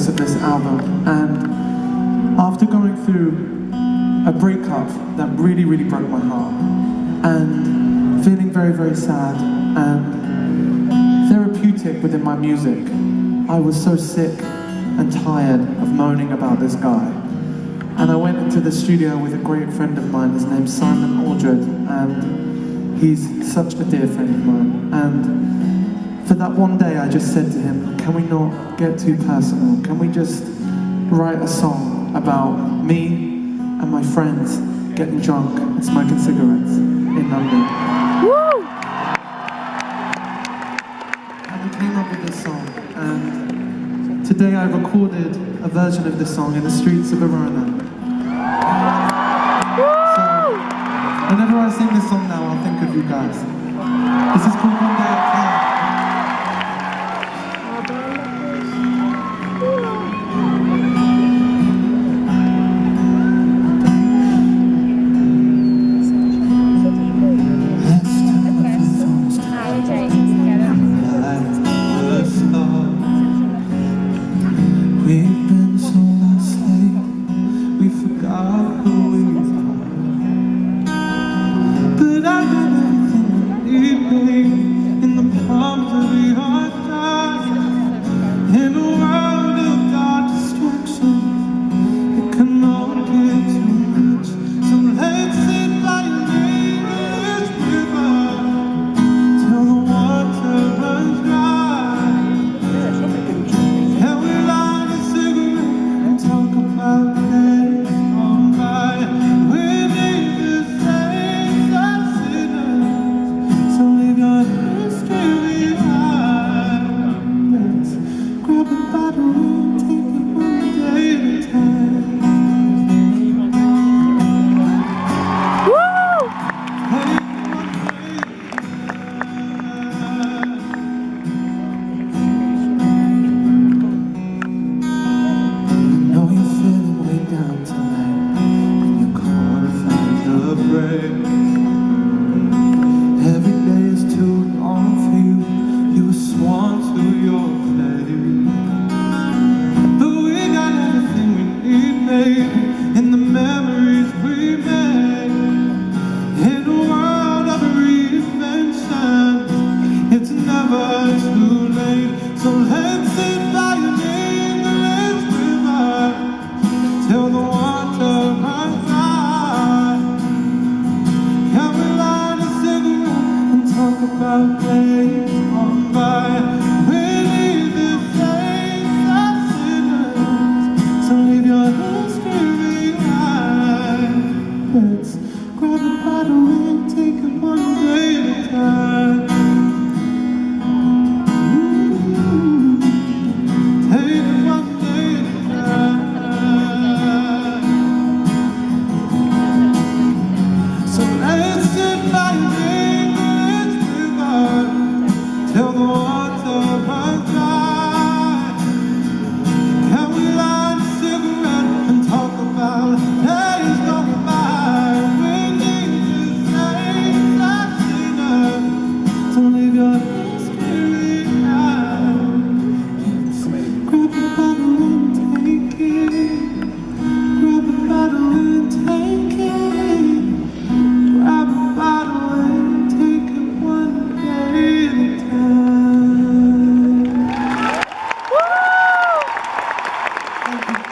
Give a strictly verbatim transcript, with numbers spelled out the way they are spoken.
of this album, and after going through a breakup that really, really broke my heart, and feeling very, very sad and therapeutic within my music, I was so sick and tired of moaning about this guy. And I went into the studio with a great friend of mine. His name's Simon Aldred, and he's such a dear friend of mine. And for that one day, I just said to him, "Can we not get too personal? Can we just write a song about me and my friends getting drunk and smoking cigarettes in London?" And we came up with this song, and today I recorded a version of this song in the streets of Verona. So, whenever I sing this song now, I'll think of you guys. This is called One Day at a Time. We've been so lost lately, we forgot who we are. But I got everything I need, babe, in the palms of your hand. In a world of dark distractions, it can all get too much. So let's sit by an English river till the water runs dry. Can we light a cigarette and talk about days gone by? We need to save the sinners, so leave your history behind. Let's grab a bottle and take it one day at a time. Take it one day at a time. I know you're feeling way down tonight, and you can't find a break. Every day is too long for you, you were sworn to your fate. But we got everything we need, baby, in the memories we made. In a world of reinvention, it's never too late. So let's sit by an English river till the water runs dry. Can we light a cigarette and talk about days gone by? We need to save the sinners, so leave your history behind. Let's grab a bottle and take it one day at a time. Take it one day at a time. So let's sit by the English river till the water runs dry. Can we light a cigarette and talk about days gone by? We need to save the sinners, so leave your history behind. Let's grab a bottle and take it. Grab a bottle and take it. Grab a bottle and take it one day at a time. Thank you.